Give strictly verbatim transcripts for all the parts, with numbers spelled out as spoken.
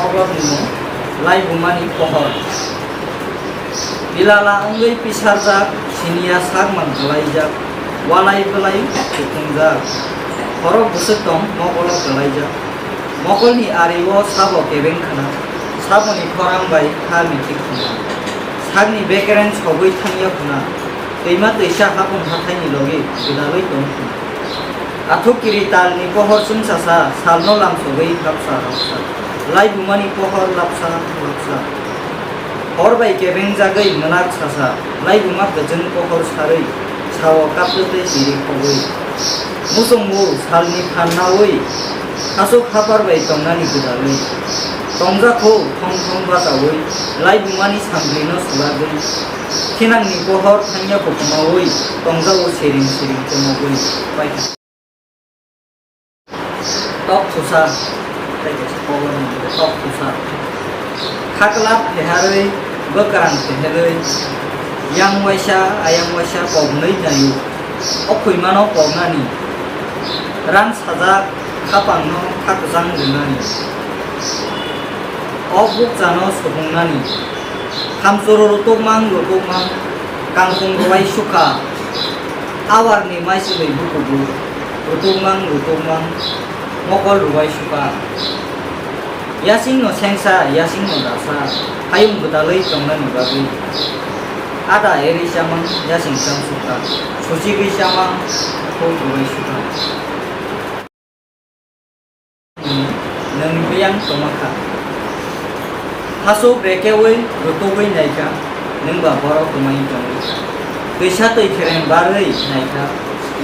Borokni mung, Laibumani pohor. Bilala wngwi pisarjak, siniya sakman bwlaijak, walai bwlai kuthungjak. Khorok bwswk tong, mokolo kwlaijak. Mokolni ari-o sabo kebeng khna, saboni khorang bai ha mithi khna. Sakni bekereng sogwi thangya khna, twima twisa hapung hathaini logi gwdalwi tong khna. Athuk kiri talni pohor chwngsasa, salno lamsogwi hapsa hapsa. Laibumani pohor lapsa lapsa. Hor bai kebengjagwi mwnak sasa, laibuma kwchwng pohor sarwi, sao kaptwi tei siri khogwi. Muchungbu salni phannawi, aswk hapar bai tongnani gwdalwi. Tongjakho thong thong bachaui, laibumani sambrino swlagwi. Thinangni pohor thangya kokomaui, tongjago siring siring chumogwi. Paikha. Tok thusa, tei kaisa kokno hwnwi tok thusa. Khakla pheharwi, bwkrang pheharwi, yang waisa, ayang waisa koknwi naio. O khwimano koknani. Rang sajak, khapangno khakjang rwnani. O bukchano supungnani. Hamchoro rwtukmang rwtukmang, kangkhung rwai sukha, awarni maichwlwi bukubu, rwtukmang rwtukmang, mokol rwai sukha. Yasingno sengsa, yasingno dasa, hayung gwdalwi tongnani bagwi. Ada erwi chamang, yasing cham sukha, suchigwi chamang, khuk rwai sukha. Nwng biyang tongma kha. Hasuk rekeui rwtugui naikha, nwng ba borok kwmai tongwi. Twisa twi khereng barwi naikha,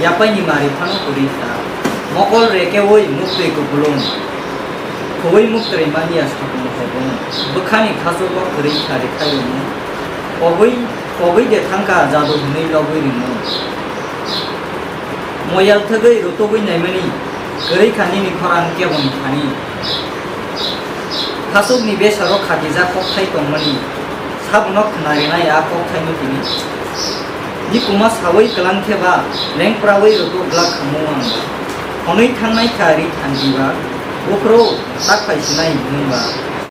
yapaini mari phano kwrwi kha. Mokol rekeui muktwi kupulung, khowui muktwi manya sapung hobung. Bwkhani khachugo kwrwi kha rikhairokno. Pogwi, pogwi de thangkha jadu hwnwi lobwi ringno. Moyal thwgwi rwtugwi naimani, kwrwi kha nini khorang keboni thani. Khasukni besaro khatijak kokthai tongmani, sabono khnarinai a kokthaino tini. Nikuma sawi kwlang khe ba, lengprawi rwtug glak kha mung ang ba. Hwnwi thangnai kha ri thanti ba, buphuru tak phai sinai hwnwi ba.